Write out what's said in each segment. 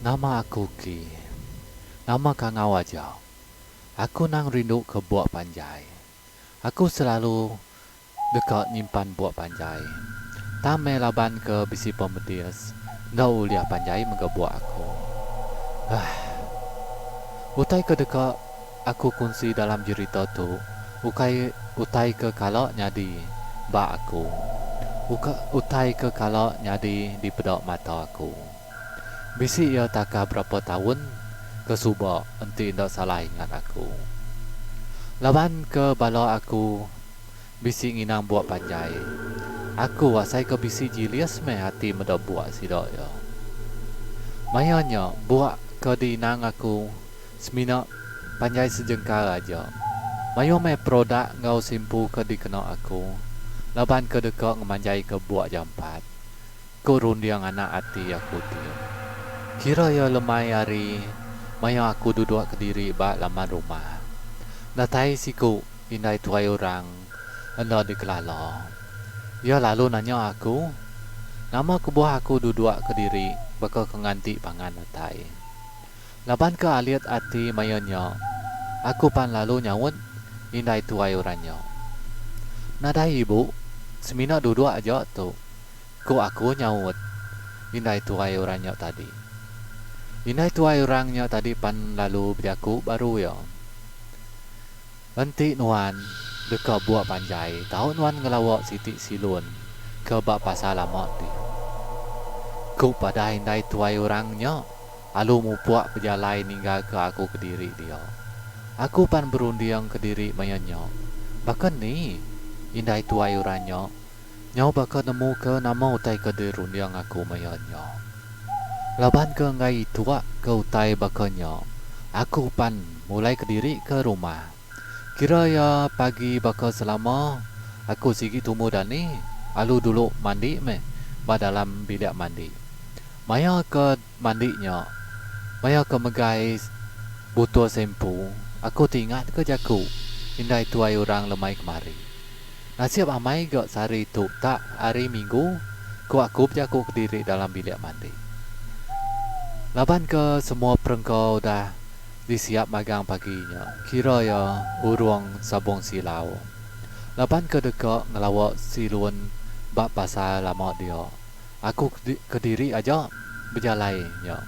Nama aku ki. Nama kangau aja. Aku nang rindu ke buk panjai. Aku selalu deka nyimpan buk panjai. Tang meh laban ke bisi pemedis enda ulih panjai mega buk aku. Aih. Utai ke deka aku kunsi dalam jerita tu ukai utai ke kala nyadi ba aku. Uka utai ke kala nyadi dipeda mata aku. Bisi iya takah berapa taun ke suba enti enda salah ingat aku. Laban ke bala aku bisi nginang buak panjai, aku asai ke bisi jilis meh ati meda buak sida iya. Maya nya buak ke diinang aku semina panjai sejengkal aja. Mayuh meh produk enggau simpu ke dikena aku laban ke deka ngemanjaika buak jampat. Ku runding anak ati aku din. Kira iya lemai hari maya aku duduk kediri ba laman rumah. Datai siku indai tuai orang enda dikelala. Iya lalu nanya aku, nama kebuah aku duduk kediri baka ke nganti pangan datai. Laban ke alit ati maya nya, aku pan lalu nyaut indai tuai orang nya. Nadai ibu, semina duduk aja tu. Ku aku nyaut indai tuai orang nya tadi. Indai tuai orang nya tadi pan lalu bejaku baru iya. Enti nuan deka buk panjai tau nuan ngelawa siti silun ke ba pasar lama din. Ku padah indai tuai orang nya alu mupuk bejalai ninggalka aku kediri dia. Aku pan berunding kediri maya nya. Baka ni indai tuai orang nya Nyau baka nemu ke nama utai ke dirunding aku maya nya. Laban ke enggai ituk ke utai baka nya, aku pan mulai kediri ke rumah. Kira iya pagi baka selama, aku sigi tumu dani alu dulu mandi meh ba dalam bilik mandi. Maya ke mandi nya, maya ke megai butul shampoo, aku ti ingat ke jaku indai tuai orang lemai kemari. Nasib amai ga sehari tu tak hari minggu, ku aku bejaku kediri dalam bilik mandi. Laban ke semua perengka udah disiap magang pagi nya, kira iya urung sabung silau. Laban ke deka ngelawa silun ba pasar lama dia, aku kediri aja bejalai nya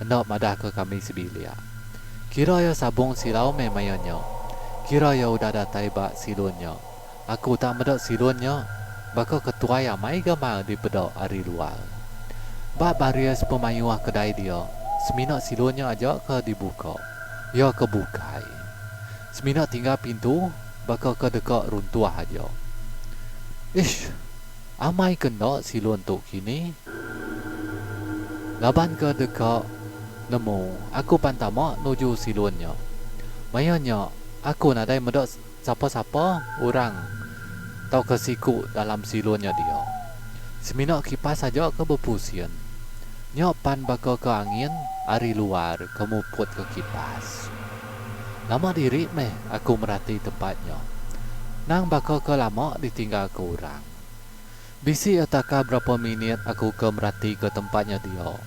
enda madahka kami sebilik. Kira iya sabung silau meh maya nya. Kira iya udah datai ba silun nya. Aku tak meda silun nya baka ke tuai amai gamal dipeda ari luar. Ba baris pemayuh kedai dia, semina silun nya aja ke dibuka. Iya ke bukai. Semina tinggal pintu baka ke deka runtuh aja. Ish! Amai ke enda silun tu kini? Laban ke deka nemu, aku pan tama nuju silun nya. Maya nya, aku nadai meda sapa-sapa orang tauka siku dalam silun nya dia. Semina kipas aja ke bepusin. Nya pan baka ke angin ari luar ke muputka kipas. Lama diri meh aku merati tempat nya. Nang baka ke lama ditinggalka orang. Bisi etaka berapa minit aku ke meratika tempat nya dia.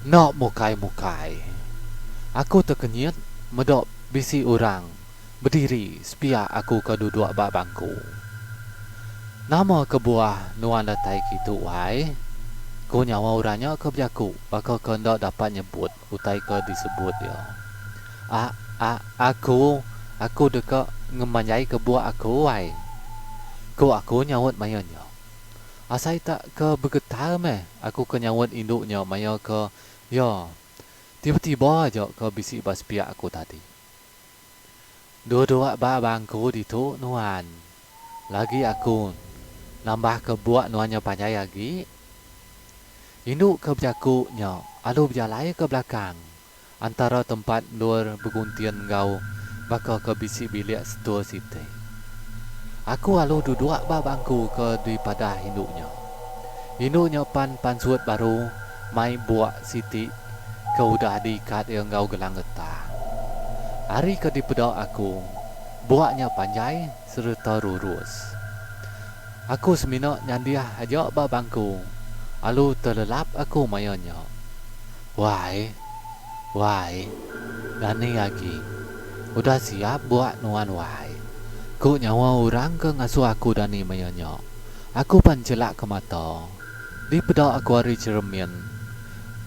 Enda mukai-mukai. Aku tekenyit meda bisi orang bediri sepiak aku ke duduk ba bangku. Nama kebuah nuan datai kitu wai? Ku nyawa orang nya ke bejaku baka ke enda dapat nyebut. Utai ke disebut iya. A a aku aku deka ngemanjaika buah aku ai. Ku aku nyaut maya nya. Asai tak ke begetar meh aku ke nyaut indu nya maya ke iya tiba-tiba aja ke bisi ba sepiak aku tadi. Duduk ba bangku ditu nuan. Lagi aku nambahka buah nuan nya panjai agi. Indu ke bejaku nya alu bejalai ke belakang antara tempat endur beguntin enggau baka ke bisi bilik setul siti. Aku alu duduk ba bangku ke dipadah indu nya. Indu nya pan pansut baru mai buk siti ke udah diikat iya enggau gelang getah. Ari ke dipeda aku, buk nya panjai sereta rurus. Aku semina nyandih aja ba bangku alu telelap aku maya nya. Wai. Wai, dani agi. Udah siap buak nuan wai. Ku nyawa orang ke ngasuh aku dani maya nya. Aku pan chelak ke mata. Dipeda aku ari cheremin.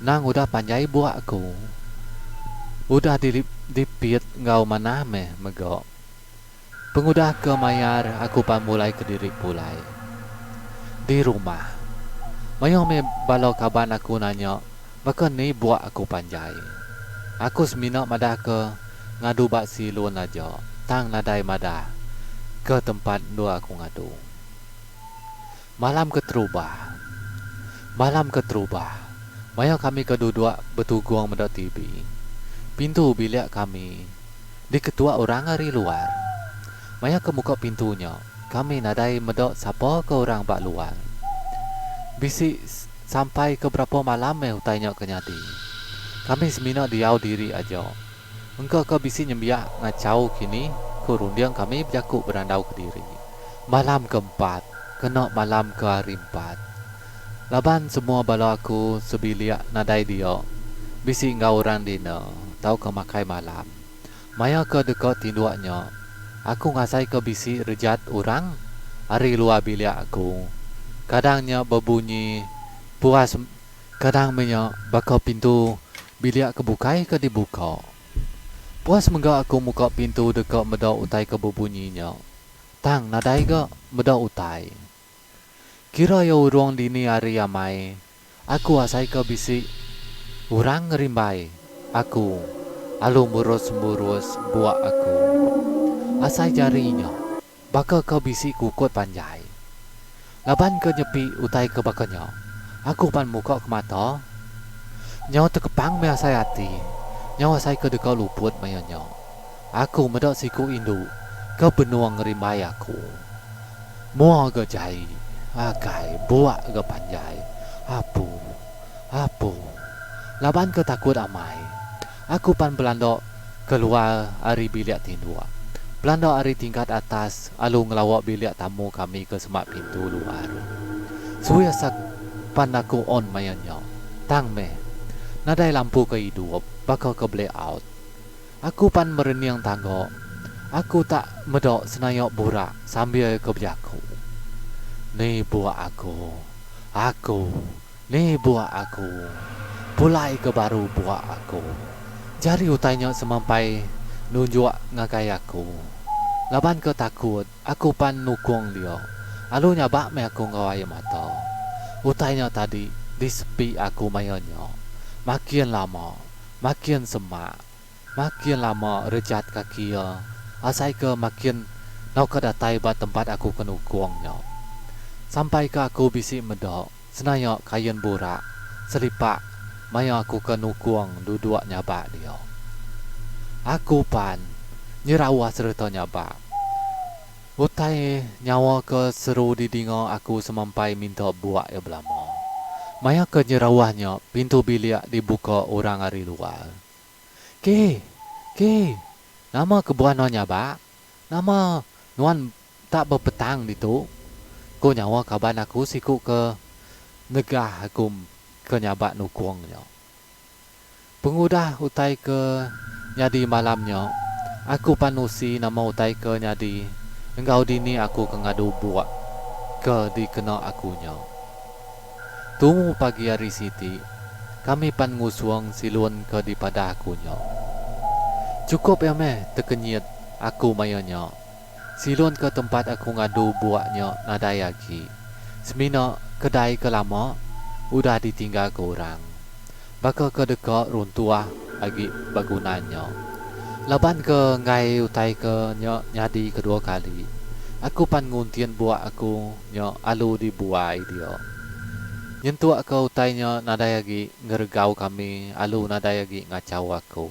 Nang udah panjai buak aku. Udah dipit enggau manah meh mega. Pengudah ke mayar aku pan mulai kediri pulai. Di rumah. Mayuh meh bala kaban aku nanya baka ni buak aku panjai. Aku semina madah ke ngadu ba silun aja tang nadai madah ke tempat endur aku ngadu. Malam keterubah. Malam keterubah maya kami ke duduk betugung meda TV. Pintu bilik kami. Diketua orang ari luar. Maya ke muka pintu nya, kami nadai meda sapa ke orang ba luar. Bisi sampai ke berapa malam meh utai nya ke nyadi. Kami semina diau diri aja. Engka ke bisi nyembiak ngachau kini, ku runding kami bejaku berandau kediri. Malam ke empat, kena malam ke hari empat. Laban semua bala aku sebilik nadai dia, bisi enggau orang dinner tauka makai malam. Maya ke deka tinduk nya, aku ngasaika bisi rejat orang ari luar bilik aku. Kadang nya bebunyi puas kadang meh nya baka pintu bilik ke bukai ke dibuka. Puas mega aku muka pintu deka meda utai ke bebunyi nya. Tang nadai ga meda utai. Kira iya urung dini hari amai, aku asaika bisi orang ngerimbai aku alu murus-murus buak aku. Asai jari nya baka ke bisi kukut panjai. Laban ke nyepi utai ke baka nya, aku pan muka ke mata. Nyau tekepang meh asai ati, nyau asai ke deka luput maya nya. Aku meda siku indu ke benung ngerimbai aku. Mua ga jai, agai buak ga panjai. Apu. Apu. Laban ke takut amai. Aku pan belanda keluar ari bilik tinduk. Belanda ari tingkat atas alu ngelawa bilik tamu kami ke semak pintu luar. Suih asa pan aku on maya nya. Tang meh. Nadai lampu ke idup baka ke black out. Aku pan merening tangga. Aku tak meda senaya burak sambil ke bejaku. Ni buak aku. Aku. Ni buak aku. Pulai ke baru buak aku. Jari utai nya semampai nunjuk ngagai aku. Laban ke takut, aku pan nukung dia. Alu nyabak meh aku enggau ai mata. Utai nya tadi disepi aku maya nya. Makin lama. Makin semak, makin lama rejat kaki iya asaika makin nauka datai ba tempat aku ke nukung nya. Sampaika aku bisi meda senaya kain burak selipak maya aku ke nukung duduk nyabak dia. Aku pan nyerauh sereta nyabak. Utai nyawa ke seru didinga aku semampai minta buak iya belama. Maya ke nyerauh nya pintu bilik dibuka orang ari luar. Ki! Ki! Nama kebuah nuan nyabak? Nama nuan tak bepetang ditu? Ku nyawa kaban aku siku ke negah aku ke nyabak nukung nya. Pengudah utai ke nyadi malam nya, aku pan nusi nama utai ke nyadi enggau dini aku ke ngadu buk ke dikena aku nya. Tumu pagi hari siti, kami pan ngusung silun ke dipadah aku nya. Chukup iya meh tekenyit aku maya nya. Silun ke tempat aku ngadu buk nya nadai agi. Semina kedai ke lama udah ditinggalka orang. Baka ke deka runtuh agi begunan nya. Laban ke enggai utai ke nya nyadi kedua kali, aku pan nguntin buak aku nya alu dibuai dia. Nyentuk ke utai nya nadai agi ngeregau kami alu nadai agi ngachau aku.